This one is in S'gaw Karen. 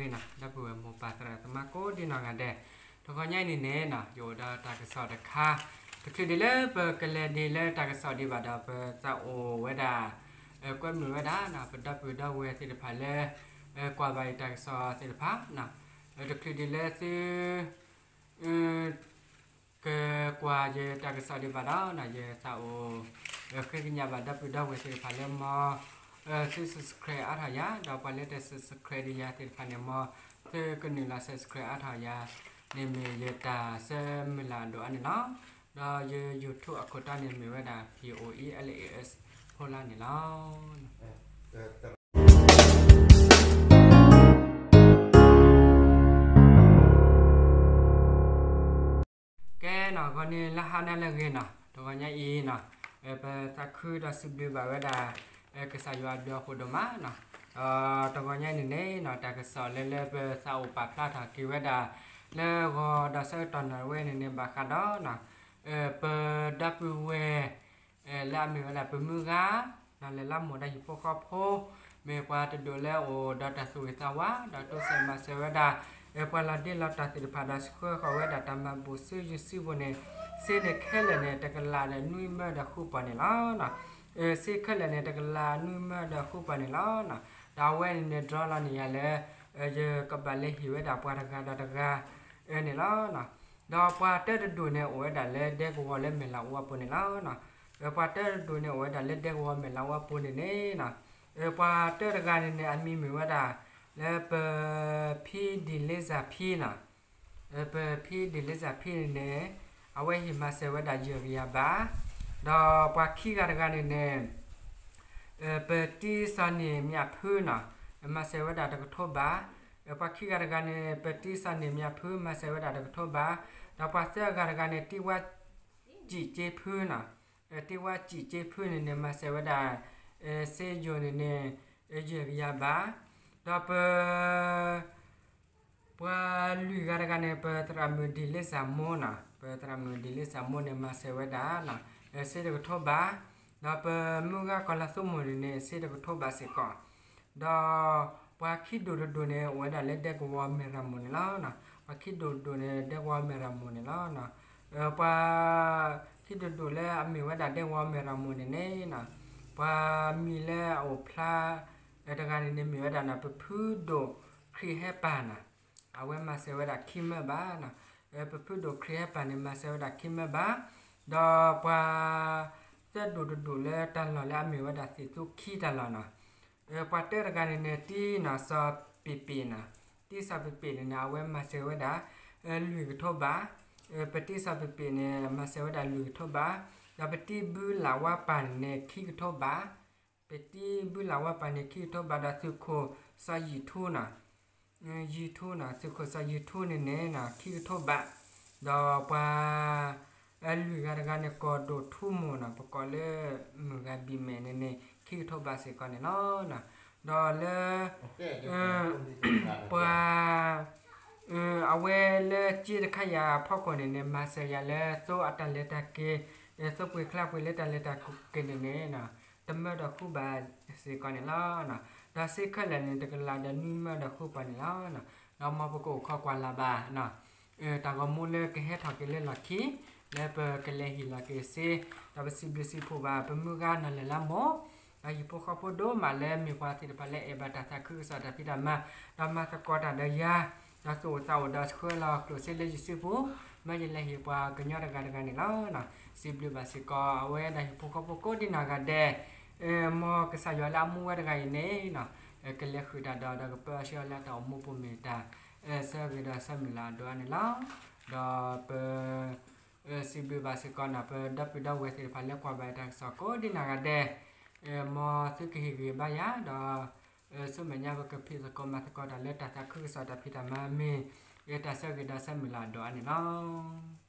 ဂ့ၤနီၤ ဒီပုၢ်ဝဲၢ်မိၢ်ပၢ်သရၣ်သမါကိးဒံနီၢ်ဂၤဒဲး, တဂီၤညါအံၤန့ၣ်နီၤ ယအိၣ်ဒီးတၢ်ကစီၣ်တခါ, တချုးဒံးလၢပကလဲၤဒံးလၢတၢ်ကစီၣ်ဒံးဘၣ်ဒီး ပသးအိၣ်ဝဲဒၣ် ကွဲမုာ်ဝဲဒၣ်နီၤ ပဒီပုၢ်ဒီဝဲၢ်သ့ၣ်တဖၣ်လၢ ကွၢ်ဘၣ်ယတၢ်ကစီၣ်သ့ၣ်တဖၣ်နီၤ, တချုးဒံးလၢသု ကကွၢ်ယတၢ်ကစီၣ်ဒံးဘၣ်ဒီးနီၤ ယသးအိၣ် ဃ့ကညးဘၣ်ဒီပုၢ်ဒီဝဲၢ်သ့ၣ်တဖၣ်လၢမ် သု subscribe အါထီၣ်ယၤ ဒီးပှၤလၢတ subscribe ဒံးယၤသ့ၣ်တဖၣ်န့ၣ်မ် သုကနုာ်လီၤ subscribe အါထီၣ်ယၤန့ၣ်မ့ၢ်ယတၢ်ဆၢမုၢ်လၢ်အဒိၣ်အါန့ၣ်လီၤ. ဒီးယ YouTube အခိၣ်တီန့ၣ်မ့ၢ်ဝဲဒၣ် P O E L A S ဖိလါန့ၣ်လီၤ. ကဲနီၤ ဂီၤန့ၣ်လၢဟါနၤလၢအဂ့ၤနီၤ တဂီၤညါအံၤနီၤ ပသးခုဒီးစံးဘျုးဘၣ်ဝဲဒၣ် ကစၢ်ယွၤအဘျုးအဖှိၣ်ဒိၣ်မးနီၤ, ဒီးတဂီၤညါအံၤန့ၣ်န့ၣ်နီၤ တၢ်ကစီၣ်လၢလၢပသးအိၣ်ပာ်ဖျါထီၣ်က့ၤဝဲဒၣ် လၢဂီၤဒီးဆၢကတီၢ်နၢ်ဝဲန့ၣ်န့ၣ် ဘၣ်ဃးဒီးနီၤ ပဒီပုၢ်ဝဲၢ် လၢအမ့ၢ်ဝဲဒၣ်ပမုၢ်ဂၤ နီၤ လဲၤလၢမိၢ်ဒီးဟံၣ်ဖိဃီဖိ မ့ၢ်ပှၤတဒူၣ်လၢအအိၣ်ဒီးတၢ်သူၣ်ဂ့ၤသးဝါ ဒီးတိစၢၤမၤစၢၤဝဲဒၣ် ပှၤလီၤဒ့လီၤတီၤသ့ၣ်တဖၣ်ဒီး ဆှၢဃီၤဝဲဒၣ်တၢ်မၤဘူၣ်စုယုၢ်စုပူၤန့ၣ် စ့န့ၣ်ခဲလၢာ်န့ၣ် တကလးဒီးနွံမၢဒီးဃုပီၢ်န့ၣ်လီၤ. စ့ခဲလၢာ်န့ၣ် တကလးနွံမၢဒီးဃုပီၢ်န့ၣ်လီၤ. ဒီးအဝဲန့ၣ်န့ၣ် ဒြီလီၤန့ၢ်ယၤလၢ ယကဘၣ်လဲၤဟ့ၣ်ဝဲဒၣ်ပှၤတဂၤဒီးတဂၤန့ၣ်လီၤ. ဒီးပှၤတၢတဒူၣ်န့ၣ် အိၣ်ဝဲဒၣ်လၢဒဲကဝီၤလၢမဲၢ်လးအူအပူၤန့ၣ်လီၤ. ပှၤတၢတဒူၣ်န့ၣ် အိၣ်ဝဲဒၣ်လၢဒဲကဝီၤမဲၢ်လးအူအပူၤန့ၣ်န့ၣ်နီၤ ပှၤတၢတဂၤန့ၣ်န့ၣ် အမံၤမ့ၢ်ဝဲဒၣ် လၢပ ဖံဒံၣ်လ့စၢ်ဖံနီၤ ပဖံဒံၣ်လ့စၢ်ဖံန့ၣ်န့ၣ် အဝဲဟ့ၣ်မၤစၢၤဝဲဒၣ်ယဲၢ်ကယၤဘး, ဒီးပှၤခံဂၤတဂၤန့ၣ်န့ၣ် ပတံစီၤန့ၣ်မၠးဖုနီၤ မၤစၢၤဝဲဒၣ်တကထိဘး, ပှၤခံဂၤတဂၤန့ၣ် ပတံစီၤန့ၣ်မၠးဖု မၤစၢၤဝဲဒၣ်တကထိဘး, ဒီးပှၤသၢဂၤတဂၤန့ၣ် တံဝါစံးက့ဖုနီၤ တံဝါစံးက့ဖုန့ၣ်န့ၣ် မၤစၢၤဝဲဒၣ် စ့ယိၤန့ၣ်န့ၣ် ယဲၢ်ကယၤဘး, ဒီးပ ပှၤလွံၢ်ဂၤတဂၤန့ၣ် ပသရၣ်မုၣ်ဒံၣ်လ့စၢ်မိၢ်နီၤ ပသရၣ်မုၣ်ဒံၣ်လ့စၢ်မိၢ်န့ၣ် မၤစၢၤဝဲဒၣ် စ့တကထိဘး, ဒီးပမုၢ်ဂၤကီၤလၤသိမိၢ်န့ၣ်န့ၣ် စ့တကထိဘးစ့ၢ်ကီး, ဒီးပှၤခံဒူၣ်တဒူၣ်န့ၣ် အိၣ်ဝဲဒၣ်လၢဒဲကဝီၤမဲၢ်ရမိၢ်န့ၣ်လီၤ. ပှၤခံဒူၣ်တဒူၣ်န့ၣ် ဒဲကဝီၤမဲၢ်ရမိၢ်န့ၣ်လီၤ. ပှၤခံဒူၣ်တဒူၣ်လၢအမ့ၢ်ဝဲဒၣ်ဒဲကဝီၤမဲၢ်ရမိၢ်န့ၣ်န့ၣ် ပှၤမံၤလၢအအိၣ်ဖျါ တဂၤန့ၣ်န့ၣ်မ့ၢ်ဝဲဒၣ်နီၤ ပဖုဒိၣ်ခရံာ်ဟဲပၢ်နီၤ, အဝဲမၤစၢၤဝဲဒၣ်ခံမၢဘးနီၤ, ပဖုဒိၣ်ခရံာ်ဟဲပၢ်န့ၣ် မၤစၢၤဝဲဒၣ်ခံမၢဘး, ဒီးပှၤသၢဒူၣ်တဒူၣ်လၢတၢ်လီၢ်လၢအမ့ၢ်ဝဲဒၣ်သ့ၣ်သူခံတၢ်လီၢ်နီၤ, ပှၤတၢတဂၤန့ၣ်န့ၣ် တံနီၤ စီၤပ့ၤပ့ၤနီၤ, တံစီၤပ့ၤပ့ၤန့ၣ်န့ၣ် အဝဲမၤစၢၤဝဲဒၣ် လွံၢ်ကထိဘး, ပတံစီၤပ့ၤပ့ၤန့ၣ် မၤစၢၤဝဲဒၣ်လွံၢ်ကထိဘး, ဒီးပတံဘုလးဝါပၢ်န့ၣ်န့ၣ် ခံကထိဘး, ပတံဘုလးဝါပၢ်န့ၣ် ခံကထိဘး ဒီးသုးခိၣ်စီၤယံာ်ထူနီၤ, ယံာ်ထူနီၤ သုးခိၣ်စီၤယံာ်ထူန့ၣ်န့ၣ် ခံကထိဘး, ဒီးပှၤ လွံၢ်ဂၤတဂၤန့ၣ် ကီၢ်ဒိၣ်ထူမိၢ်နီၤ ပကိးလၢ မုၢ်ဂၤဘံၣ်မဲာ်န့ၣ်န့ၣ် ခံကထိဘးစ့ၢ်ကီးန့ၣ်လီၤ. ဒီးလၢ ပှၤ အဝဲလၢစ့တခါယၤအဖီခိၣ်န့ၣ်န့ၣ် မၤစၢၤယၤလၢသိအတၢ်လဲၤတၢ်က့ၤ, သိပှ့ၤချါပှ့ၤလၢတၢ်လဲၤတၢ်က့ၤန့ၣ်န့ၣ် တမၢဒီးဃုဘးစ့ၢ်ကီးန့ၣ်လီၤ. ဒီးစ့ခဲလၢာ်န့ၣ် တကလးဒီးနွံမၢဒီးဃုပီၢ်န့ၣ်လီၤ. ဒီးမ်ပကအိၣ်ခိးကွၢ်လၢ်ဘၣ် တၢ်ဂီၤမူလၢကဟဲထီၣ်က့ၤလၢလီၢ်ခံ လၢပကလဲၤဟ့ၣ်လီၤက့ၤစ့, ဒီးပစံးဘျုးစံးဖှိၣ်ဘၣ် ပမုၢ်ဂၤနီၢ်လဲၢ်လါမိၢ်, ဒီးဟံၣ်ဖိဃီဖိဒိၣ်မးလၢမ့ၢ်ပှၤသ့ၣ်တဖၣ်လၢအဲၣ်ဘၣ်တၢ်သးခုကစီၣ်တၢ်ဖံးတၢ်မၤ, ဒီးမၤသကိးတၢ်ဒီးယၤ, ဒီးသူၣ်အိၣ်သးအိၣ်ဒီးဆှၢလီၤကျိၣ်စ့လၢယစုပူၤ, မၢယလဲၤဟ့ၣ်ပှၤကညီတဂၤတဂၤန့ၣ်လီၤ. စံးဘျုးဘၣ်စ့ၢ်ကီး အဝဲဒၣ်ဟံၣ်ဖိဃီဖိကိးဒံနီၢ်ဂၤဒဲး, မ်ကစၢ်ယွၤလၢအမူဝဲတဂၤအံၤန့ၣ် ကလဲၤဃုာ်တၢ်ဒီး ဒီးကပၢအီၤဆှၢအီၤလၢတၢ်အိၣ်မူပူၤမ့ၢ်တၢ် ဆၢဂ့ၤဒီးဆၢမုၢ်လၢ်အဒိၣ်အါန့ၣ်လီၤ. ဒီးပ စံးဘျုးဘၣ်စ့ၢ်ကီးနီၤ ပဒီပုၢ်ဒီဝဲၢ်သ့ၣ်တဖၣ်လၢကွၢ်ဘၣ်တၢ်ကစီၣ်ကိးဒံနီၢ်ဂၤဒဲး, မ်သုကဟ့ၣ်ဂံၢ်ဘါယၤဒီး ဆူမဲာ်ညါပကဖံးသကိးမၤသကိးတၢ် လၢတၢ်သးခုကစီၣ်တၢ်ဖံးတၢ်မၤမ့ၢ် တၢ်ဆၢဂ့ၤဒီးဆၢမုၢ်လၢ်အဒိၣ်အါန့ၣ်လီၤ.